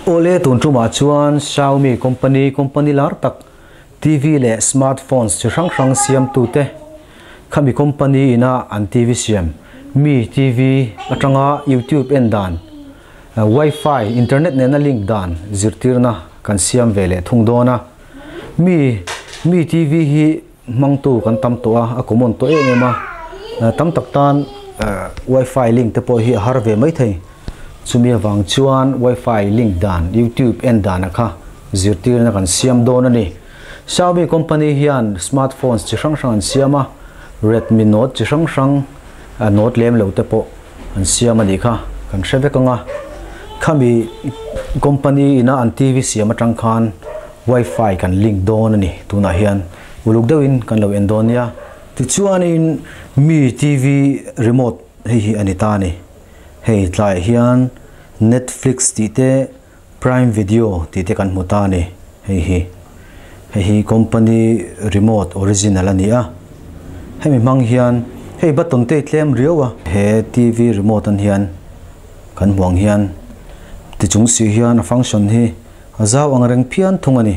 Awle tun tumah chuan Xiaomi company company lar tak TV leh smartphones chi hrang hrang siamtute khami company ina an TV siam Mi TV atanga YouTube en dan Wi-Fi internet nena link dan zirtirna kan siam ve leh thung dawn a. Mi Mi TV hi hmangtu kan tam tawh a, a common tawh em em a, tam tak tan Wi-Fi link te pawh hi a har ve mai thei. Chumi avang chuan Wi-Fi link dan YouTube en dana kha zirtirna kan siam dawn a ni. Xiaomi company hian smartphones chi hrang hrang an siam a, Redmi Note chi hrang hrang Note lem lo te pawh an siam a nih kha kan hre vek ang a. Khami company ina an TV siam atang khan Wi-Fi kan link dawn a ni tunah hian uluk deuhin kan lo en dawn nia. Tichuanin mi TV remote hei hi a ni ta a ni. Hei tlaiah hian Netflix tih te Prime Video tih te kan hmu ta a ni. Hei hi hei hi company remote original a ni a. Hemi hmang hian hei button te tlem riau a. He TV remote an hian kan hmu ang hian tichung si hian a function hi a zau ang reng phian thung a ni.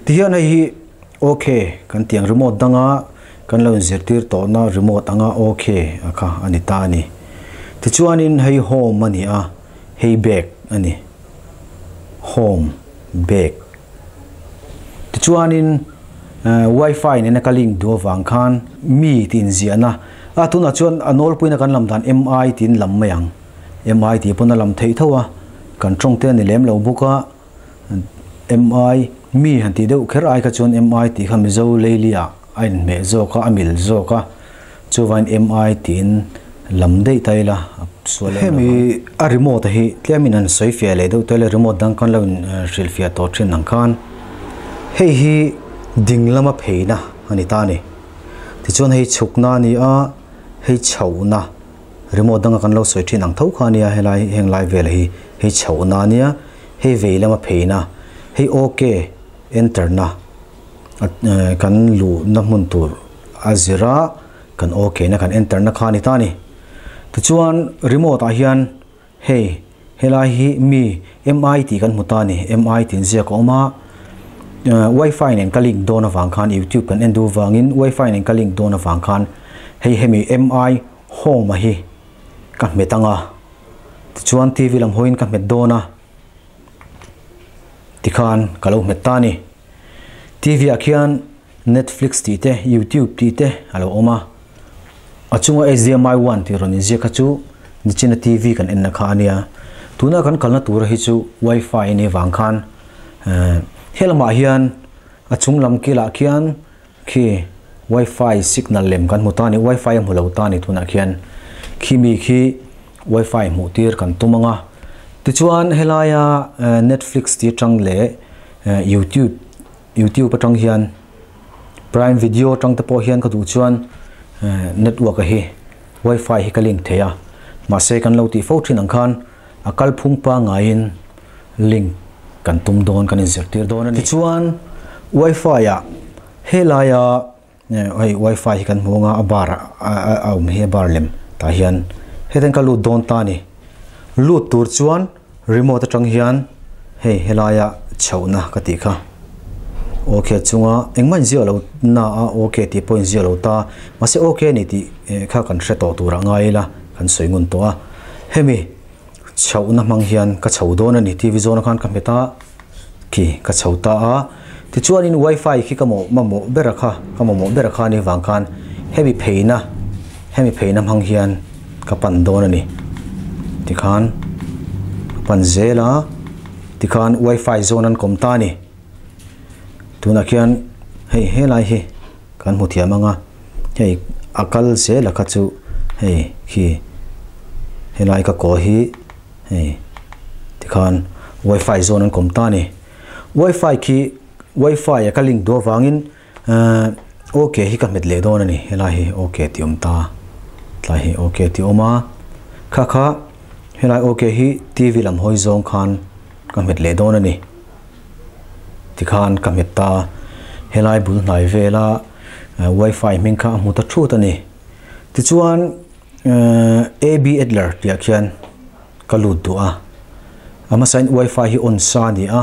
Tihian hei hi ok kan tih ang remote danga kan lo inzirtir tawhna remote anga ok a kha a ni ta a ni. Tichuanin hei home a ni a. Hei bag a ni. Home bag. Tichuanin wifi nena ka link duh avang khan mi tih inziahna a tunah chuan a nawlpuina kan lam dan mi tiin lam mai ang. Mi tih pawn a lam theih tho a, kan tawng te a ni lem lo bawk a. Mi mi han tih deuh kher ai kha chuan mi tih kha Mizo Leilia a inhmeh zawk a, a mil zawk a. Chuvain mi tiin lam daih ta ila a sual em lo. Hemi a remote hi tlemin an sawi fiah leh deuh ta ila remote dang kan lo in hrilh fiah tawh thin ang khan hei hi ding lama pheina a ni ta a ni. Tichuan hei chhukna a ni a, hei chhohna remote danga kan lo sawi thin ang tho kha a nia helai heng lai vel hi hei chhohna a nia, hei vei lama pheina, hei ok enter na kan luhna hmun tur a zir a kan ok na kan enter na kha a ni ta a ni. Tichuan remote ah hian hei helai hi mi mi tih kan hmu ta a ni mi tih inziak a awm a wifi nen ka link dawn avang khan youtube kan en duh vangin wifi nen ka link dawn avang khan hei hemi mi home a hi ka hmet ang a tichuan tv lam hawiin ka hmet dawn a tikhan ka lo hmet ta a ni. Tv ah khian Netflix tih te, YouTube tih te a lo awm a. A chunga HDMI one tih rawn inziak kha chu nichina TV kan enna kha a nia. Tuna kan kalna tura hi chu Wi-Fi a nih avang khan he lamah hian a chung lam kilah khian khi Wi-Fi signal lem kan hmu ta a ni, Wi-Fi a hmu lo ta a ni tunah khian. Khi mi khi Wi-Fi hmuh tir kan tum ang a. Tichuan helaia Netflix tih atang leh YouTube YouTube atang hian Prime Video atang te pawh hian ka duh chuan network a hi Wi-Fi hi ka link thei a. Mahse kan lo tih fo thin ang khan a kalphung pangaiin link kan tum dawn kan inzirtir dawn a ni. Tichuan Wi-Fi ah helaia Hei wifi hi kan hmu anga a bar a awm hi a bar lem tah hian hetiang ka lut dawn ta a ni lut tur chuan remote atang hian hei helaia chhohna ka tih kha ok chunga engmah inziah lo na a ok tih pawh inziah lo ta mahse ok a ni tih kha kan hre tawh turah ngai ila kan sawi ngun tawh a hemi chhohna hmang hian ka chho dawn a ni tv zawna khan ka hmet a khi ka chho ta a tichuanin wifi khi ka mawh mamawh ber a kha ka mamawh ber a kha ni vang khan hemi pheina hemi pheina hmang hian ka pan dawn a ni tikhan ka pan zel a tikhan wifi zawn an kawm ta a ni tunah khian hei helai hi kan hmu thiam ang a hei a kal zel a kha chu hei khi helai ka kaw hi hei tikhan wifi zawn an kawm ta a ni wifi khi wifi a ka link duh avangin ahh ok hi ka hmet leh dawn a ni helai hi ok tih awm ta tlai hi ok tih awm a kha kha helai ok hi tv lam hawi zawng khan ka hmet leh dawn a ni. Tikhan ka hmet ta, helai bul hnai vela wifi hming kha a hmu ta thut a ni. Tichuan AB Adler tih ah khian ka lut duh a, A hmasain wifi hi on sa a ni a,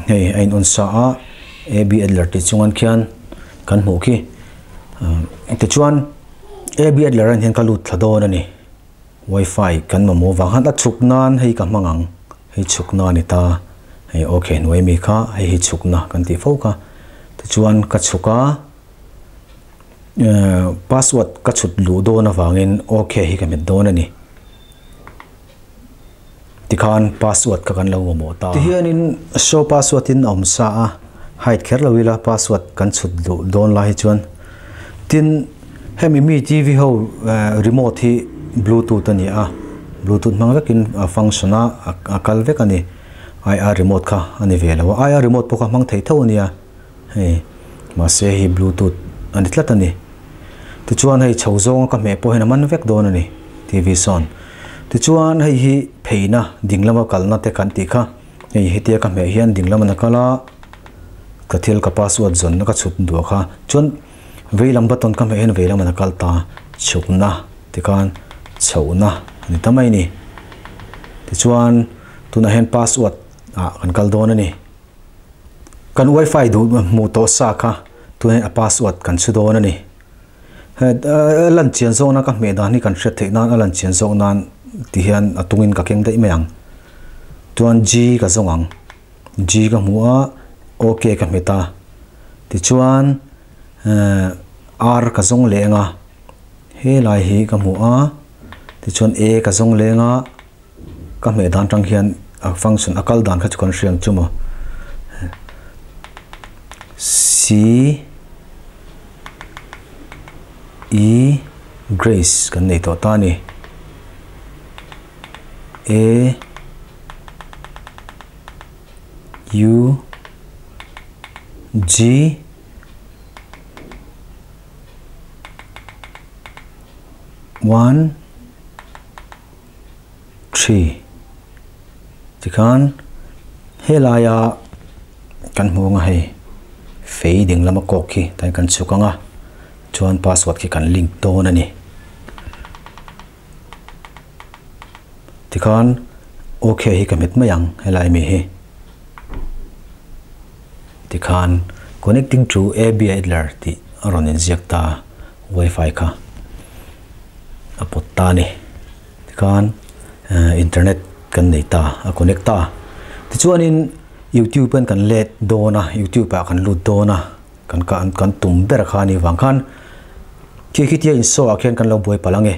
hei a in on sa a, AB Adler tih chungan khian kan hmuh khi. Tichuan AB Adler ah hian ka lut thla dawn a ni. Wifi kan mamawh vang khan a chhuk nan hei ka hmang ang, hei chhuk na a ni ta, hei ok hnuai mi kha hei hi chhuk na kan tih fo kha. Tichuan ka chhuk a, password ka chhut luh dawn avangin ok hi ka hmet dawn a ni. Tikhan password kha kan lo mamawh ta. Tihianin show password in a awm sa a, hide kher lo ila password kan chhut luh dawn lai hi chuan. Tin, hemi mi TV ho remote hi bluetooth a ni a, bluetooth hmang vekin a function a, a kal vek a ni. IR remote kha a ni ve lo a, IR remote pawh kha hmang thei tho a nia. Hei mahse hei bluetooth a ni tlat a ni. Tichuan hei chho zawnga ka hmeh pawh hian a man vek dawn a ni TV sawn. Tichuan hei hi pheina ding lama kalna te kan tih kha hei hetia ka hmeh hian ding lama na kal a ka thil ka password zawnna ka chhut duah kha chuan vei lam button ka hmeh hian vei lama na kal ta chhukna tikhan chhohna a ni ta mai a ni. Tichuan tunah hian password ah kan kal dawn a ni. Kan wifi duh hmuh tawh sa kha tunah a password kan chhu dawn a ni. A lan chian zawk nan ka hmeh dan hi kan hriat theih nan a lan chian zawk nan ti hian a tungin ka keng daih mai ang. Chuan G ka zawng ang. G ka hmu a, OK ka hmet a. Tichuan R ka zawng leh ang a, helai hi ka hmu a, tichuan A ka zawng leng a. Ka hmeh dan tang hian a function a kal dan kha chu kan hria ang chu maw. C E Grace kan nei tawh ta a ni. A U G 1 Thi tikhan helaia kan hmu anga hei fei ding lama kawk khi tain kan chhuk anga chuan password khi kan link dawn a ni. Tikhan ok hi ka hmet mai ang helai mi hi. Tikhan connecting to AB Adler tih a rawn inziak ta wifi kha a pawt ta a ni. Tikhan internet kan nei ta, a connect ta. Tichuanin YouTube an kan let dawn a, YouTube ah kan lut dawn a, kan kan tum ber kha a nih vang khan khi khi tia insaw ah khian kan lo buai palh ang e.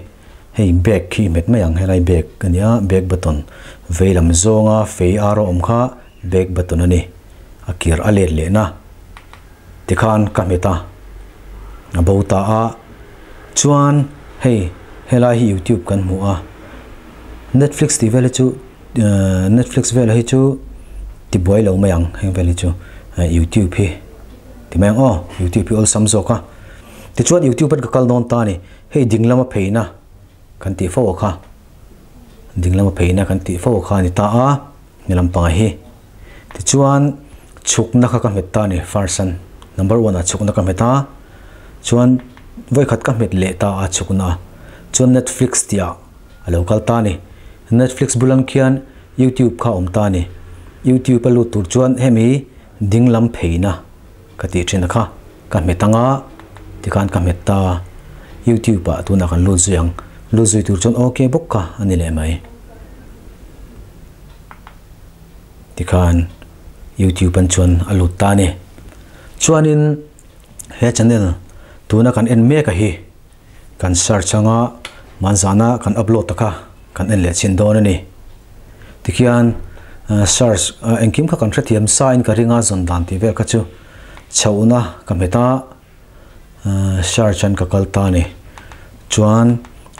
Hei back khi i hmet mai ang, helai back a nia, back button vei lam zawnga fei ar a awm kha back button a ni, a kir a let lehna. Tikhan ka hmet a, a bo ta a, chuan hei helai hi youtube kan hmu a, netflix tih vel hi chu netflix vel hi chu ti buai lo mai ang heng vel hi chu youtube hi ti mai ang aw youtube hi awlsam zawk a, tichuan youtube an ka kal dawn ta a ni, hei ding lama pheina kan tih fo kha ding lama pheina kan tih fo kha a ni ta a. Ni lampang hi. Tichuan chhukna kha ka hmet ta a ni first an number one ah chhukna ka hmet a chuan vawikhat ka hmet leh ta a chhukna chuan Netflix tih ah a lo kal ta a ni. Netflix bulan khian YouTube kha a awm ta a ni. YouTube a lut tur chuan hemi ding lam pheina ka tih thin a kha ka hmet anga tikhan ka hmet ta a YouTube ah tunah kan lut zui ang lut zui tur chuan ok bawk kha a ni leh mai. Tikhan YouTube an chuan a lut ta a ni. Chuanin he channel tuna kan en mek a hi kan search anga hmanzana kan upload ta kha kan en leh chin dawn a ni. Tikhian search engkim kha kan hrethiam sa in ka ring a zawn dan tih vel kha chu chhohna ka hmet a. Search an ka kal ta a ni. Chuan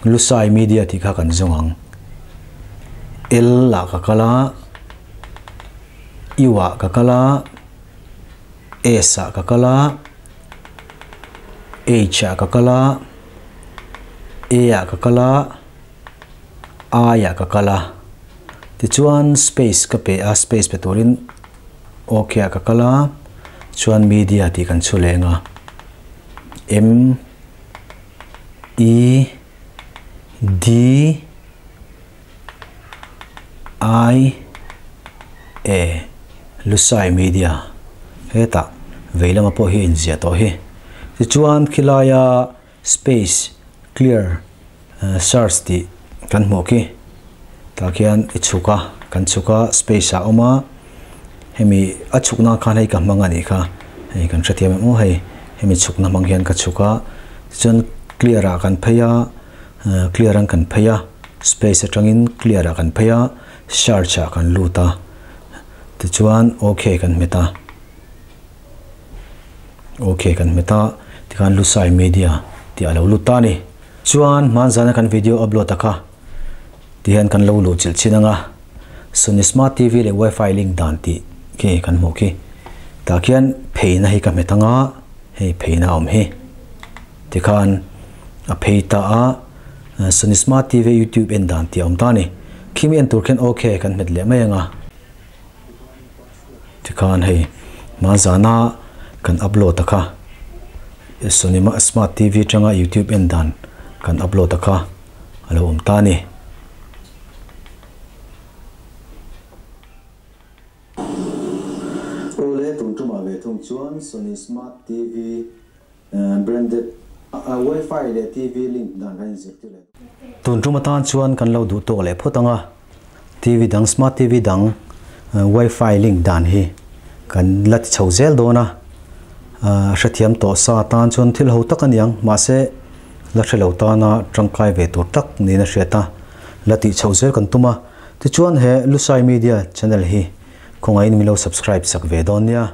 Lusai Media tih kha kan zawng ang. L ah ka kal a, U ah ka kal a, S ah ka kal a, H ah ka kal a, A ah ka kal a, I ah ka kal a. Tichuan space ka pe a, space pe turin Ok ah ka kal a, chuan media tih kan chhu leng a, M E D I e Lusai Media hetah vei lama pawh hi a inziah tawh hi. Tichuan khilaia space clear search tih kan hmuh khi tah khian i chhuk a kan chhuk a space ah a awm a hemi a chhuk na khan hei ka hmang a nih kha hei kan hrethiam em aw hei hemi chhuk na hmang hian ka chhuk a tichuan clear ah kan phei a clear an kan phei a space atangin clear ah kan phei a search ah kan lut a tichuan ok kan hmet a. Ok kan hmet a tikhan Lusai Media tih a lo lut ta a ni. Chuan hmanzana kan video upload a kha ti hian kan lo luh chilh chin anga Sony Smart TV leh Wifi link dan tih khi kan hmuh khi. Tah khian pheina hi ka hmet anga hei pheina a awm hi tikhan a phei ta a Sony Smart TV YouTube en dan tih a awm ta a ni. Khimi en tur khian ok kan hmet leh mai anga. Tikhan hei hmanzana kan upload a kha Sony Smart TV atanga YouTube en dan kan upload a kha a lo awm ta a ni. Awle tun tumah ve thung chuan Sony Smart TV Branded Wifi leh TV link dan kan inzirtir leh. Tun tum atan chuan kan lo duh tawk leh phawt ang a, TV dang smart TV dang wifi link dan hi kan la ti chho zel dawn a, hrethiam tawh sa atan chuan thil ho tak a ni ang, mahse la hre lo tana tangkai ve tur tak niin a hriat a, la tih chho zel kan tum a, tichuan he Lusai Media channel hi khawngaihin min lo subscribe sak ve dawn nia.